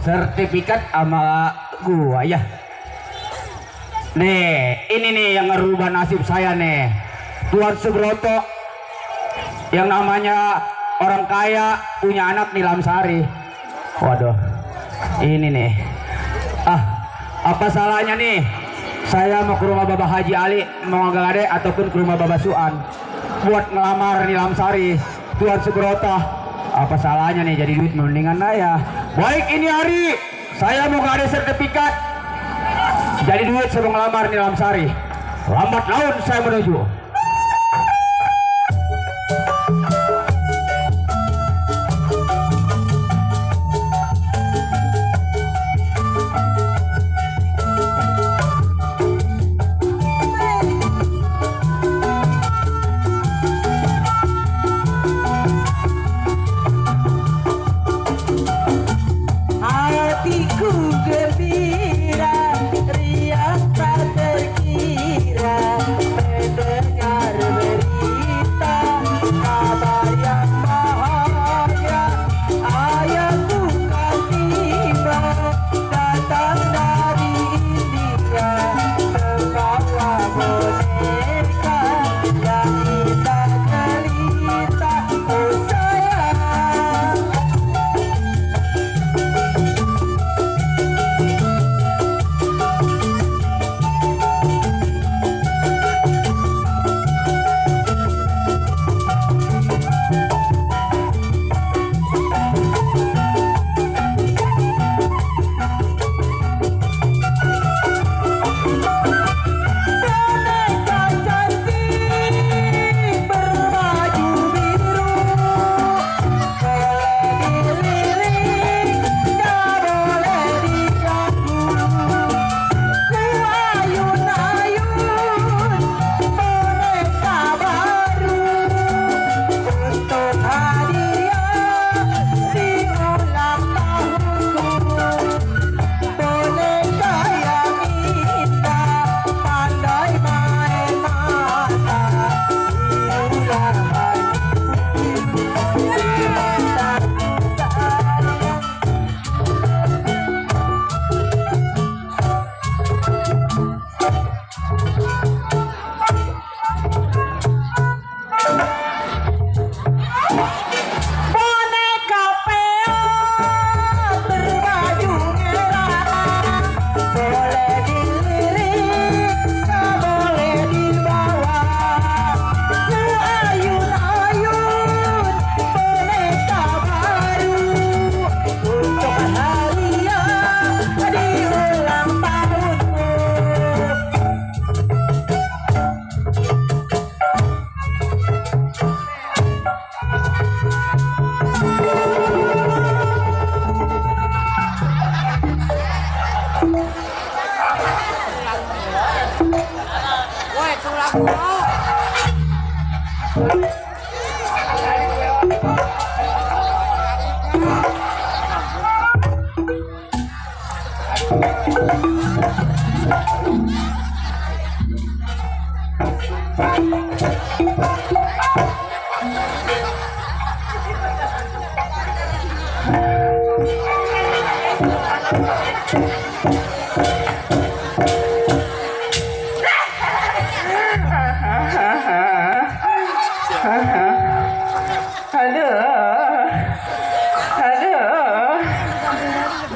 Sertifikat sama gua ya. Nih, ini nih yang ngerubah nasib saya nih. Tuan Subroto yang namanya orang kaya punya anak di Lamsari. Waduh, ini nih. Apa salahnya nih? Saya mau ke rumah Bapak Haji Ali mau ngagade ataupun ke rumah Bapak Suan buat ngelamar di Lamsari. Tuan Subroto. Apa salahnya nih jadi duit mendingan ya. Baik ini hari saya mau ada sertifikat jadi duit sebelum ngelamar di Lamsari. Lambat laun saya menuju.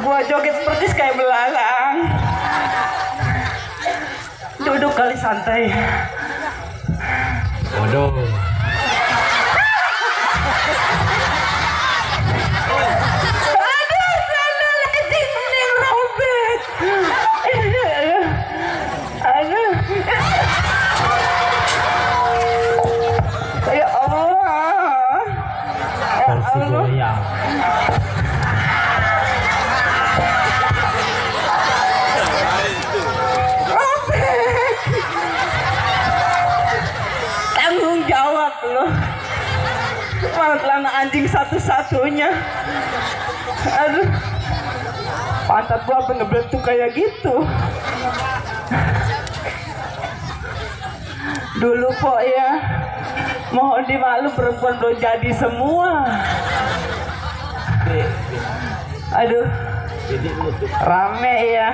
Gua joget persis kayak belalang. Duduk kali santai. Waduh. Allah. goyang. Tanggung jawab lo. Malah celana anjing satu-satunya. Aduh. Pantat gua apa ngebeletuk kayak gitu. Dulu po ya, mohon dimaklum perempuan belum jadi semua. Aduh, rame ya.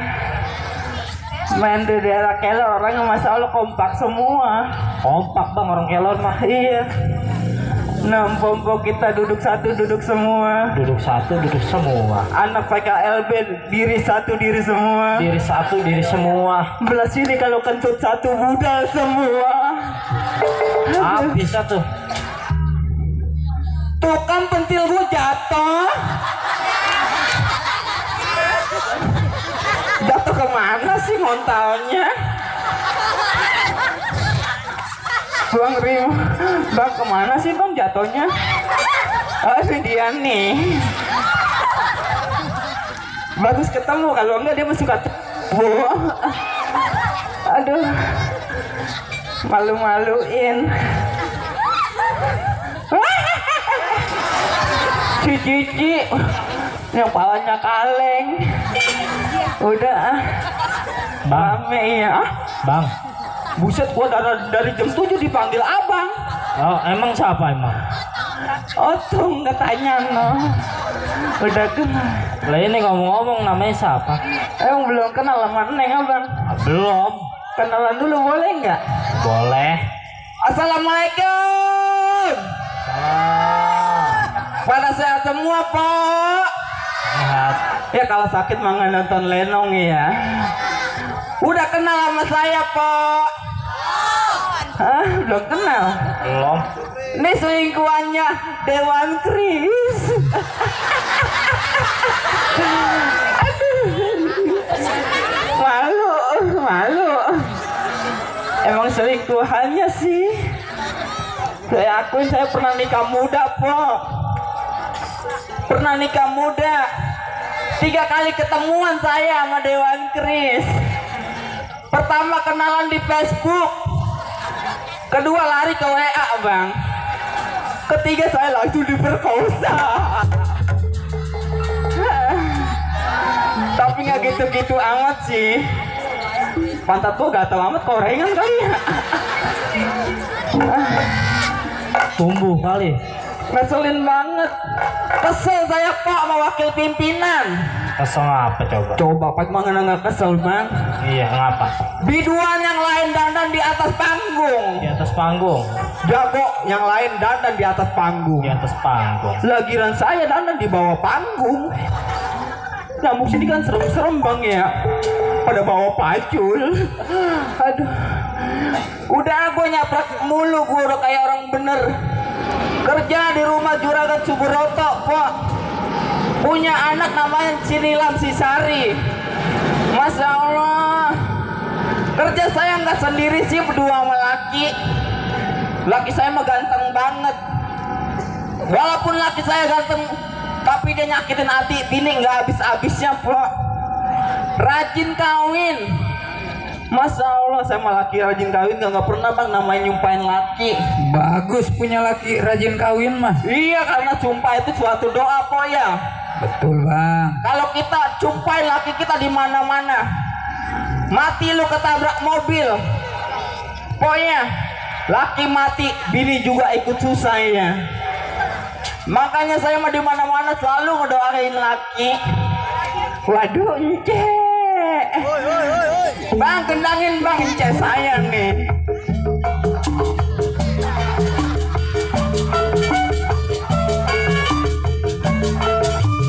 Main di daerah Kelor orangnya Masya Allah kompak semua. Kompak bang orang Kelor mah. Iya. Nah, pompo kita duduk satu, duduk semua. Duduk satu, duduk semua. Anak PKLB diri satu, diri semua. Diri satu, diri semua. Belah sini kalau kentut satu budal semua. Habis satu. Tuh kan pentil gua jatuh. Jatuh kemana sih ngontalnya? Bang Rim, bang kemana sih bang jatuhnya? Oh ini dia nih. Bagus ketemu, kalau enggak dia masih suka aduh, malu-maluin. Cici yang pawanya kaleng. Udah Bang, rame ya. bang. Buset, gua dari jam 7 dipanggil abang. Oh, emang siapa emang? Otung katanya no. Udah kenal. Lah ini ngomong-ngomong namanya siapa? Emang belum kenal sama Neng abang. Belum. Kenalan dulu boleh nggak? Boleh. Assalamualaikum. Pada sehat semua Pak. Sehat. Ya kalau sakit mah nggak nonton lenong ya. Udah kenal sama saya Pak. Hah, belum kenal. Belum. Ini selingkuhannya Dewan Kris. Malu, malu. Emang selingkuhannya sih. Saya akuin saya pernah nikah muda, Pok. Pernah nikah muda. 3 kali ketemuan saya sama Dewan Kris. Pertama kenalan di Facebook. Kedua lari ke WA, Bang. Ketiga saya langsung diperkosa. Tapi nggak gitu-gitu amat sih. Pantat gua gatal amat, korengan kali ya. Tumbuh kali. Ngeselin banget. Kesel saya Pak sama wakil pimpinan. Kesel apa coba? Coba Pak mana nggak kesel Bang? Iya, ngapa? Biduan yang lain dandan di atas panggung. Di atas panggung. Jago yang lain dandan di atas panggung. Di atas panggung. Lagiran saya dandan di bawah panggung. Nyamuk sini kan serem-serem Bang ya. Pada bawa pacul. Aduh. Udah gue nyaprak mulu, gue udah kayak orang bener. Kerja di rumah Juragan Suburoto, Pak. Punya anak namanya Cinilam Sisari. Masya Allah. Kerja saya nggak sendiri sih, berdua sama laki. Laki saya mah ganteng banget. Walaupun laki saya ganteng, tapi dia nyakitin hati bini nggak habis-habisnya, Pak. Rajin kawin. Masya Allah, saya mah laki rajin kawin nggak pernah Bang namanya nyumpain laki. Bagus punya laki rajin kawin mah. Iya, karena sumpah itu suatu doa po ya. Betul Bang. Kalau kita sumpahin laki kita di mana-mana, mati lu ketabrak mobil, pokoknya laki mati, bini juga ikut susah ya. Makanya saya mah di mana-mana selalu ngedoain laki. Waduh, Ence. Bang, kendangin Bang, Ence saya nih.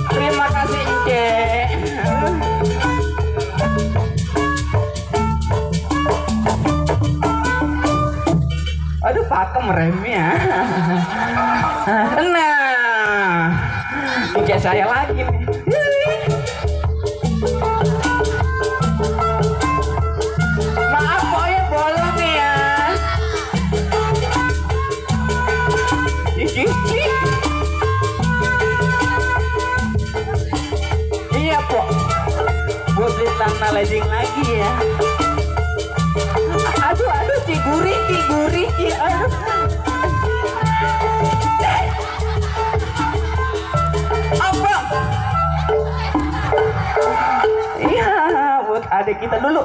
Terima kasih Ence. Aduh, pakem remnya. Nah, Ence saya lagi nih. Maaf pokoknya bolong ya. Ih, sliding lagi ya. Aduh, ciguri, aduh. Abang. Iya, buat adik kita dulu.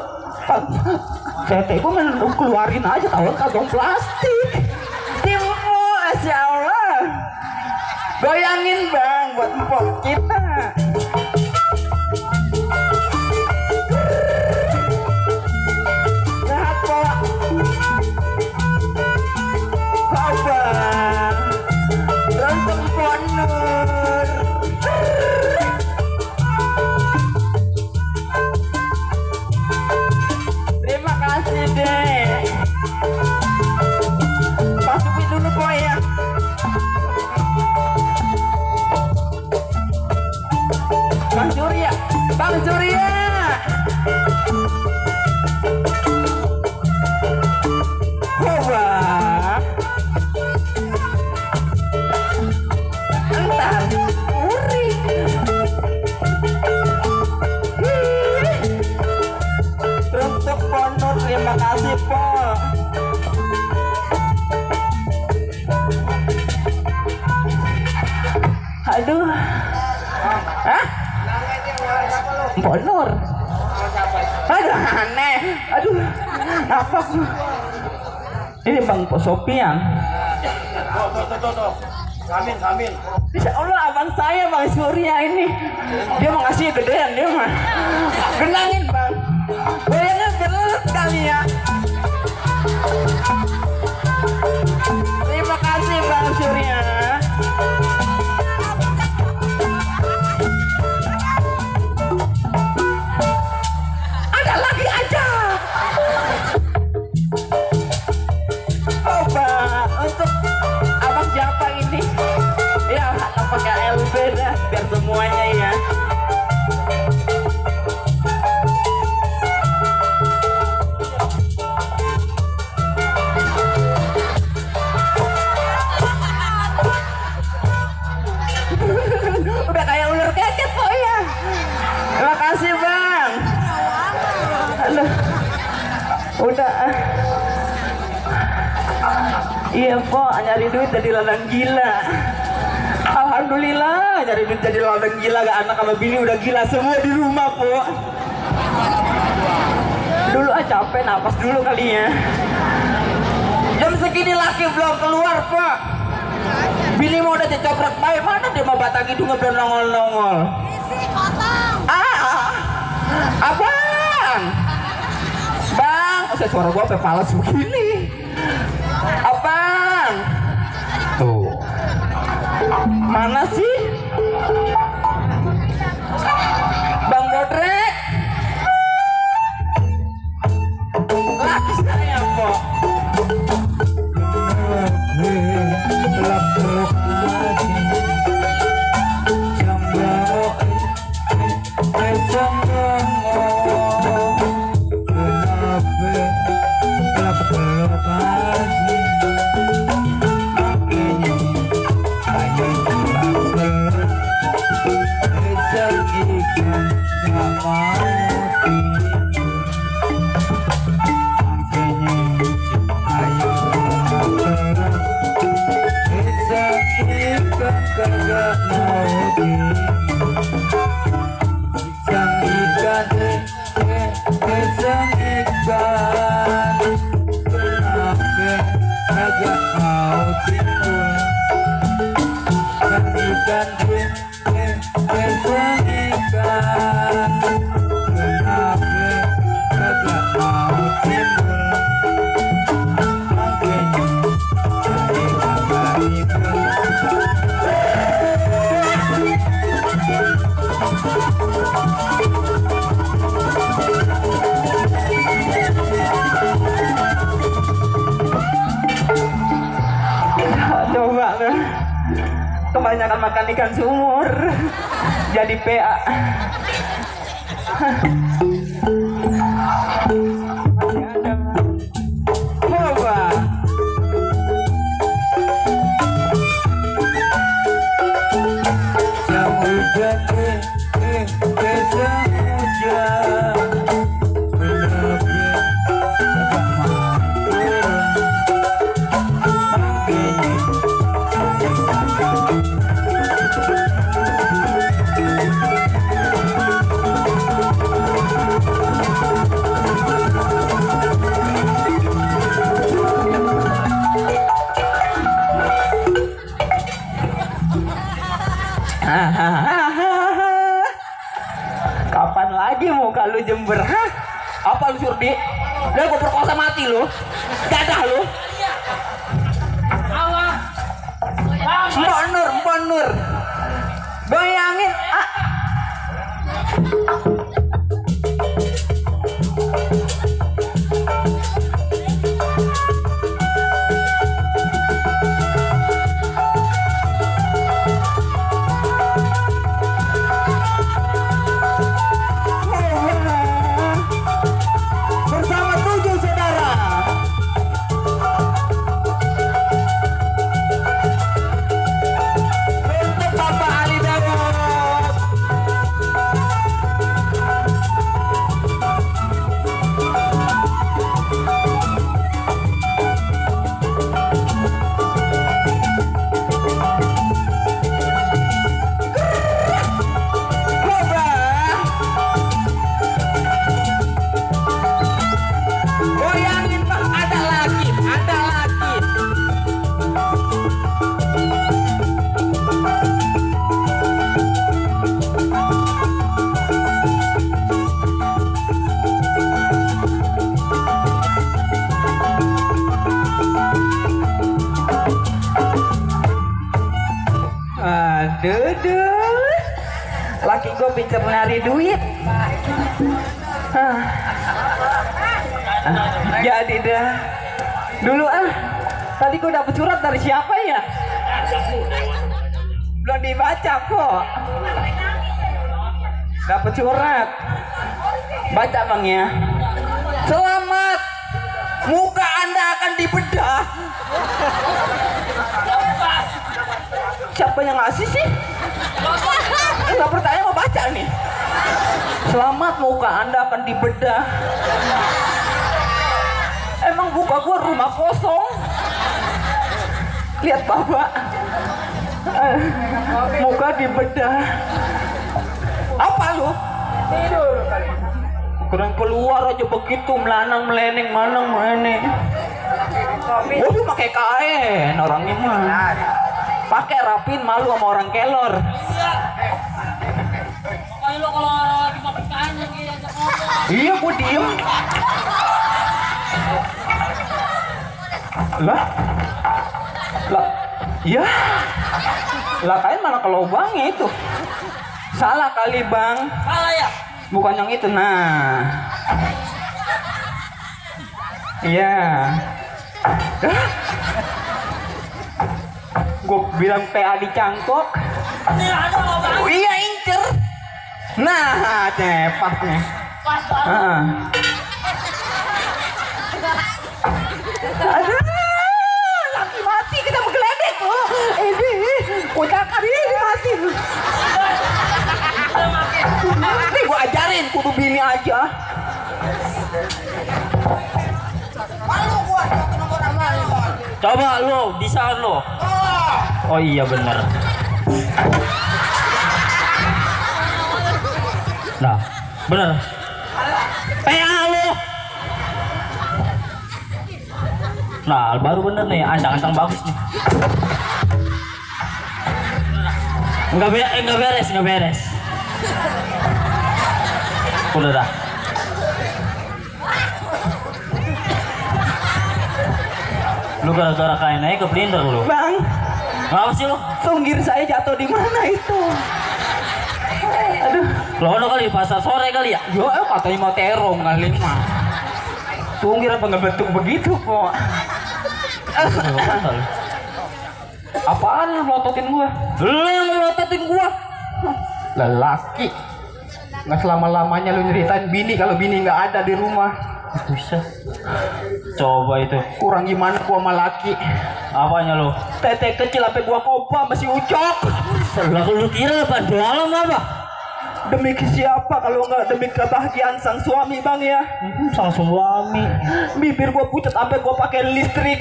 Tete gue keluarin aja tahu kantong plastik. Timu, Masya Allah. Bayangin bang, buat empok kita. Terima kasih deh. Masukin dulu boy ya. Bang Surya. Coba. Entar, uri. Untuk ponor, terima kasih po. Aduh. Hah? Ponor. Aduh aneh. Aduh. Apa? Ini Bang Sopian. Amin. Insya Allah abang saya Bang Surya ini. Dia mau ngasih gedean dia mah. Genangin bang. Bayangnya berat kali ya. Terima kasih Bang Surya. Ada lagi aja. Coba untuk abang siapa ini? Ya anak pakai LB dah biar semuanya ya. Udah kayak ular keket kok ya. Terima kasih bang. Aduh. Udah. Iya po, nyari duit jadi ladang gila. Alhamdulillah nyari duit jadi ladang gila. Gak anak sama bini udah gila semua di rumah po. Dulu capek napas dulu kali ya. Jam segini laki belum keluar po. Bini mau udah dicoprak baik. Mana dia mau batang hidungnya belum nongol-nongol. Abang. Bang, suara gua sampai pales begini. Abang. Tuh. Mana sih? Bang Bodrek. Laki saya kok. Coba kebanyakan makan ikan sumur jadi PA. Masih ada. Coba. Hujan, hujan. Kapan lagi mau kalau Jember? Hah? Apa lu Surdi? Udah gue perkosa mati lu. Dadah lu. Mbak Nur. Bayangin. Bersama 7 saudara. Untuk Bapak Ali Dawud. Cobra. Goyangin Bang, ada lagi. Aduh. Laki gue pincer nyari duit. Jadi dah. Dulu tadi gue dapet surat dari siapa ya? Belum dibaca kok. Dapet surat. Baca Bang ya. Selamat, muka Anda akan dibedah. Siapa yang ngasih sih? Nggak percaya mau baca nih. Selamat, muka Anda akan dibedah. Emang buka gua rumah kosong. Lihat Bapak. Muka dibedah. Apa lu? Tidur kali. Kurang keluar aja begitu melanang meleneng manang meleneng. Waduh pakai kain orangnya mah. Pakai rapin malu sama orang kelor. Iya, gua diem. Lah, iya. Lah kain mana ke lubangnya itu? Salah kali Bang. Salah ya? Bukan yang itu, nah. Iya. Gue bilang PA dicangkok. Oh, iya incer. Nah, cepatnya. Aduh, laki mati kita menggeledek loh. Ini, kucakan ini mati. Nih gue ajarin, kudu bini aja. Coba lo, bisa lo. Oh iya bener. Nah, bener. PA lo. Nah, baru bener nih, ancang-ancang bagus nih. Enggak beres. Udah dah. Lu gara-gara kain aja ke blinder lu. Bang, Ngapa sih lu? tunggir saya jatuh di mana itu? Aduh, Lo kali pasar sore kali ya? yo katanya mau terong kali mah. Tunggir apa nggak bentuk begitu kok? Apaan lu melototin gua? Lu yang melototin gua. Lelaki. Nggak selama-lamanya lu nyeritain bini kalau bini nggak ada di rumah. Bisa. Coba itu. Kurang gimana gua sama laki. Apanya lu? Tete kecil sampai gua kopa masih ucok. Lah lu kira apa dalam apa? Demi siapa kalau nggak demi kebahagiaan sang suami Bang ya? Sang suami. Bibir gua pucat sampai gua pakai listrik.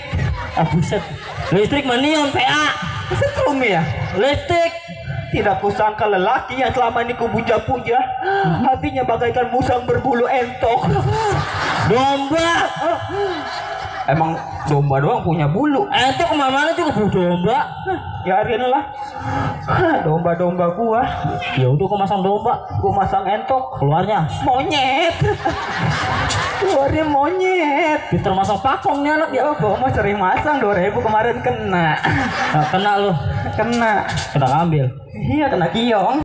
Ah buset. Listrik manion PA. Setrum ya. Lipstick. Tidak kusangka lelaki yang selama ini kupuja-puja hatinya bagaikan musang berbulu entok. Domba. Emang domba doang punya bulu? Entok kemana-mana juga bu domba. Yarin lah. Domba-domba gua. Ya udah kau masang domba. Gua masang entok. Keluarnya. Monyet. Keluarnya monyet. Pinter masang pakong nih anak ya. Ya gua mah sering masang 2000 kemarin kena. Nah, kena lu. Kena. Kena ngambil. Iya kena kiong.